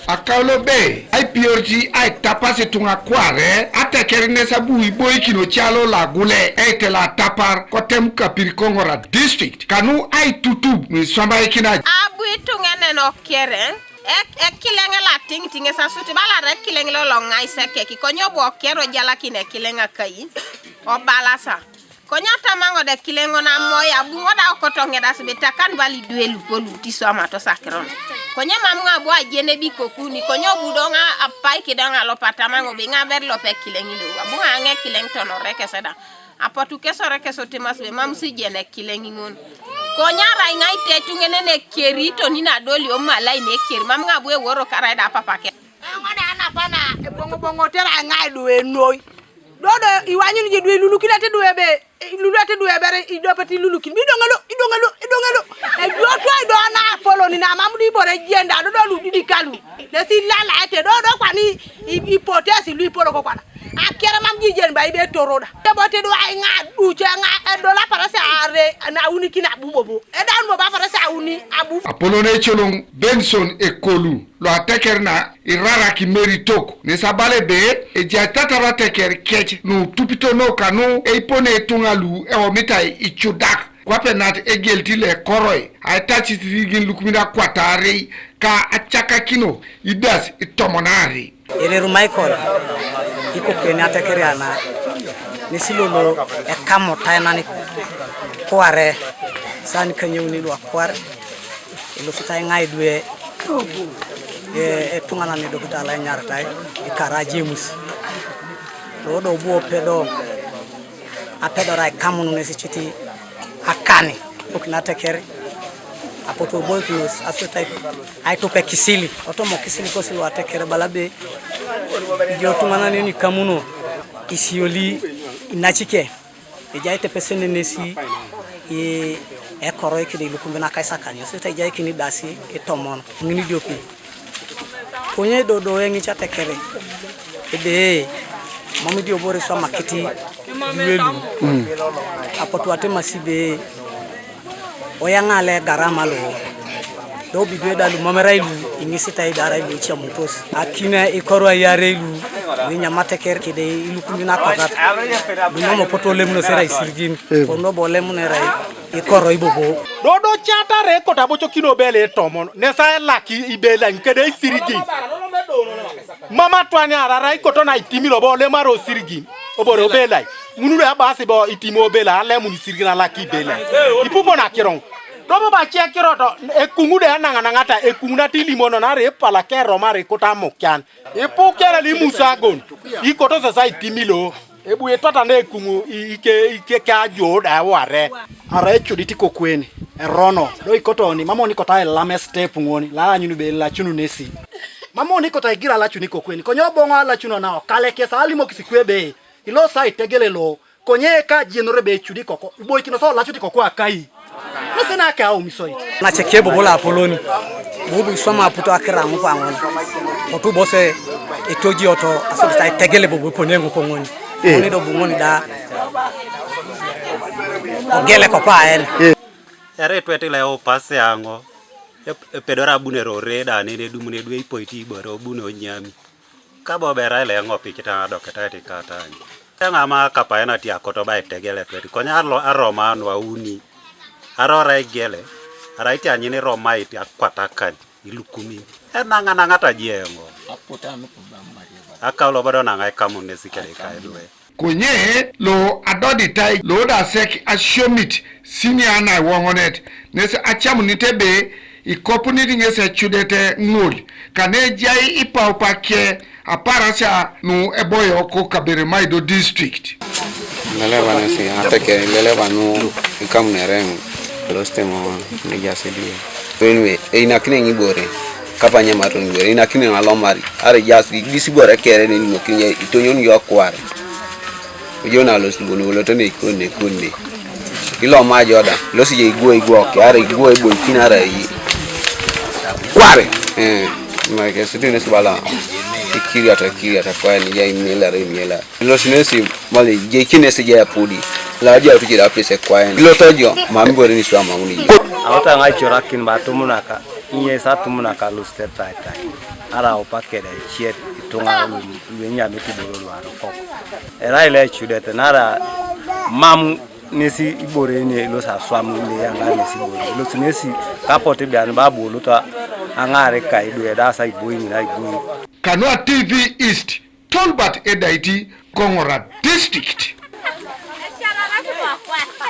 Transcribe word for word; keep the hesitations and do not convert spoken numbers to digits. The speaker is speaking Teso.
Akaulo be aipioriti aitapas ituŋa kware ateker nes abu iboikin ocalo lagule eitela atapar kotem kapir koŋora district kanu aitutub nuiswambaikina. Abu ituŋenen okere ek- ekileŋ latiŋit ŋes asut balar ekileŋ loloŋais ekek konye obu okero ejalakin ekileŋ akai obalasa. Konye atama ŋode kileŋo namoi abu ŋoda okoto ŋedas bitakan bali due luko lutiswama tosakiron. Konye mam ŋa abu ajen ebikokuni konye obu do ŋa apai kido ŋa lopatama ŋobe ŋa ber lope kileŋ lo abu ŋa ŋe kileŋ tonore keseda. Apotu kesore kesotemas be mam sijene kileŋ ŋon. Konye arai ŋa itetuŋenen ekeri toni nadolio malai nekeri mam ŋa abu eworo karai da papake. Eŋode anapana eboŋoboŋotere ŋa idu enoi. Dodo iwanyuni je du ilulukinete du ebe iluluete du ebere idopet ilulukin idoŋelo idoŋelo idoŋelo. Ejuotu ido na apoloni na mam du ibore jenda dodo ludidikalu nesi ilalaete dodo kwani ipotesi lu ipoloko kwana. Akere mam jijen ba ibe toroda tebote du aiŋa duce ŋa edol aparasi are naunikin abu bobo edaun bobo aparasi auni abu. Apolon ecoloŋ Benson Ekolu lo ateker na irarak imeritok nes abala ebe ejai tatar ateker kec nu tupitono kanu eipone ituŋa lu eomitai icudak kwape nat egelit lo ekoroi aitacit irigin lukumin akwataarei ka acakakino idas itomonaarei. Ereru Michael ikokueni ateker ana nesi lolo ekamutai nani kuare sani kanyeuni lu akuar. Ilositai ŋai due etuŋanan edokita lo enyaritai ikara James lodo obu opedo apedor aikamun ŋesi citi akani kokin ateker apotu oboikinos asutai aitupe kisili otomo kisili kosi lo ateker bala be ijo tuŋanan enikamuno isioli inacike. Ejai tepesenenesi ekoroi kede ilukumin akaisakan yosita ejaikin idasi itomon ŋinidiope. Konye dodo eŋic atekere ebe mam idiobore iswamakit luelu apotu atemasi be oyaŋale garama lo do bibio da lumam erai lu iŋisitai da arai lu icamutos akine ikoro ayarei lu luinyamateker kede ilukumin akotat lumam opotu olemunos erai isirigin kono bo olemun erai ikoro ibobo. Dodo catare ekot abocokino bele etomon nesa elaki ibelany kede isirigin mam atwani ararai ikoto na itimi lobo olemar osirigin obore obelai ŋunu do ebasi bo itimi obelai alemun isirigin alaki ibelai ipupo nakiroŋ. Dobo bacie kirot ekuŋu de enaŋanaŋata ekuŋunat ilimono naarai epalak eromar ikut amukian ipukian alimusagon ikoto sasa itimilo ebu itwatana ekuŋu ike ike kajo da eware. Arai ecudit ikokueni erono do ikotoni mamoni kota ilam estep ŋoni laanyun be ilacunu nesi mamoni kota igira alacuni ikokueni konye oboŋo alacuno na okalekes alimokis kwebe ilo sa itegele lo Konye ka ajenore be ecudi koko iboikinos olacut koko akai nese nake aumisoit. Nace kebobo loapolon bubu iswama aputo akira ŋuko aŋon kotubose etojioto asodit aitegele bobo epone ŋuko ŋoni ŋoni do buŋoni da ogele kopaen. Erai etwet lo eupasi aŋo epedori abunere ore da nene edumuni edu eipoit ibore obuni onyami. Kabo bera ile eŋopikit aŋa adoketait ikatany. Eŋama akapayan atiakot ba etegele etwet konye aroma nuauni arora egele arai tianyini iromait akwatakan ilukumin enaŋanaŋata jieŋo. Akau lobodo naŋa ikamun nesi kere ikaidue. Konye lo adoditai lodasek asiomit sinia naiwoŋonet nes acamunit ebe ikopunit ŋes ecudete ŋol kane ejai ipaupake aparasia nu eboyoko Kaberamaido district. Leleba nesi ateke leleba nu ikamunere ŋol lositemo nejasidi. Anyway, einakine ŋibore kapanyamato ŋibore einakine ŋalomari are jas gisi bore kere nenimokin itonyoni yokware. Ijo na losi buni woloto ne ikon ne ikon ne. Ilo ma jo da losi je igwo igwo ke ara igwo igwo ikin ara yi. Kware. Eh. Ma ke situ ne sibala. Ikiri ata ikiri ata kwa ni ya imela re imela. Losi ne si mali je kine si je pudi. La je tu je da pese kwa ni. Ilo to jo ma mi bore ni swa ma uni. Awota ngai chorakin ba tumunaka. Ŋes atum naka alositer taitai, arai opa kere eciet ituŋa lu enyamit iboro luarokok. Erai lo ecudet nara mam nesi ibore ne ilosi aswam ne yaŋar nesi ibore. Ilosi nesi kapot ibian babu oloto aŋar ka idwe da sa iboi ŋina iboi. Kanua T V East, Tolbert Edaiti, Koŋora District.